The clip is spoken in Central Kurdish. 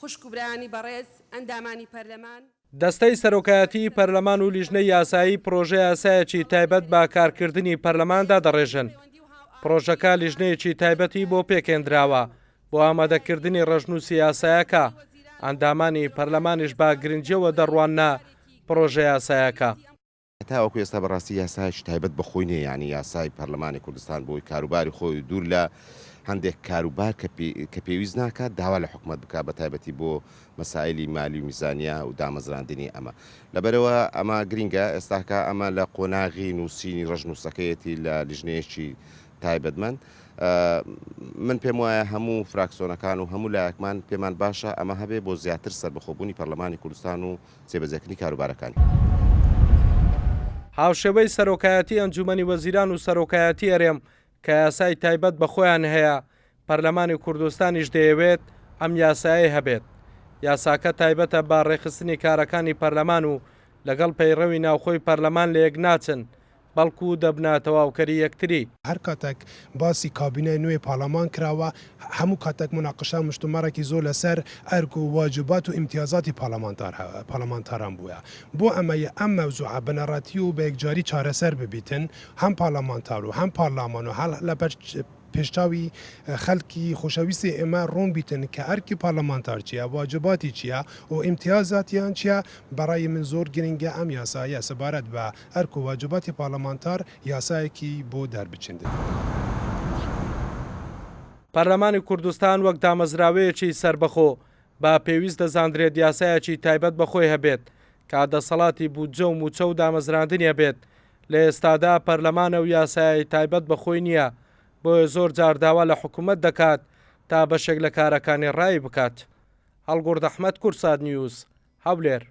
خوشک و برایانی بەڕێز ئەندامانی پەرلەمان. دەستەی سەرۆکایەتیی پەرلەمان و لیژنەی یاسایی پڕۆژەیاسایەکی تایبەت بە کارکردنی پەرلەمان دادەڕێژن. پڕۆژەکە لیژنەیەکی تایبەتی بۆ پێکهێندراوە بۆ ئامادەکردنی ڕەشنووسی یاسایەکە، ئەندامانی پەرلەمانیش بە گرنگییەوە دەڕواننە پڕۆژەیاسایەکە. تاوەکو ئێستا بەڕاستی یاسایەکی تایبەت بە خۆی نییە، یانی یاسای پەرلەمانی کوردستان بۆی کاروباری خۆی و دوور لە هەندێک کاروبار کە پێویست ناکات داوا لە حکومەت بکات بە تایبەتی بۆ مەسایلی مالی و میزانیە و دامەزراندنی ئەمە. لەبەرئەوە ئەمە گرینگە ئێستاکە ئەمە لە قۆناغی نووسینی ڕەشنووسەکەیەتی لە لیژنەیەکی تایبەتمەند. من پێم وایە هەموو فراکسۆنەکان و هەموو لایەکمان پێمان باشە ئەمە هەبێ بۆ زیاتر سەربەخۆبوونی پەرلەمانی کوردستان و جێبەجێکردنی کاروبارەکانی. هاوشێوەی سەرۆکایەتی ئەنجومەنی وەزیران و سەرۆکایەتی هەرێم کە یاسای تایبەت بە خۆیان هەیە، پەرلەمانی کوردستانیش دەیەوێت ئەم یاسایەی هەبێت. یاساکە تایبەتە بە ڕێکخستنی کارەکانی پەرلەمان و لەگەڵ پەیڕەوی ناوخۆی پەرلەمان لەیەک ناچن، بەڵکو دەبنە تەواوکەری یەکتری. هەر کاتێک باسی کابینەی نوێی پارلەمان کراوە، هەموو کاتێک موناقشە و مشتومڕێکی زۆر لەسەر ئەرک و واجبات و ئیمتیازاتی پارلەمانتاران بووە. بۆ ئەمەی ئەم مەوزوعە بنەڕەتی و بەیەکجاری چارەسەر ببیتن، هەم پارلەمانتار و هەم پارلەمان و هەر لەبەر پێشچاوی خەلکی خۆشەویستی ئێمە ڕوون بیتن کە ئەرکی پارلەمانتار چیە، واجباتی چیە و ئیمتیازاتیان چیە، بەڕای من زۆر گرنگە ئەم یاسایە سەبارەت بە ئەرک و واجباتی پارلەمانتار یاسایەکی بۆ دەربچندرێت. پەرلەمانی کوردستان وەک دامەزراوەیەکی سەربەخۆ بە پێویست دەزاندرێت یاسایەکی تایبەت بە خۆی هەبێت کە دەسەڵاتی بودجە و مووچە و دامەزراندنی هەبێت، لە ئێستادا پەرلەمانە و یاسایای تایبەت بە خۆی نییە، بۆیە زۆر جار داوا لە حکومەت دەکات تا بەشێک لە کارەکانی ڕایی بکات. هەڵگوڕد ئەحمەد، کوردسات نیوز، هەولێر.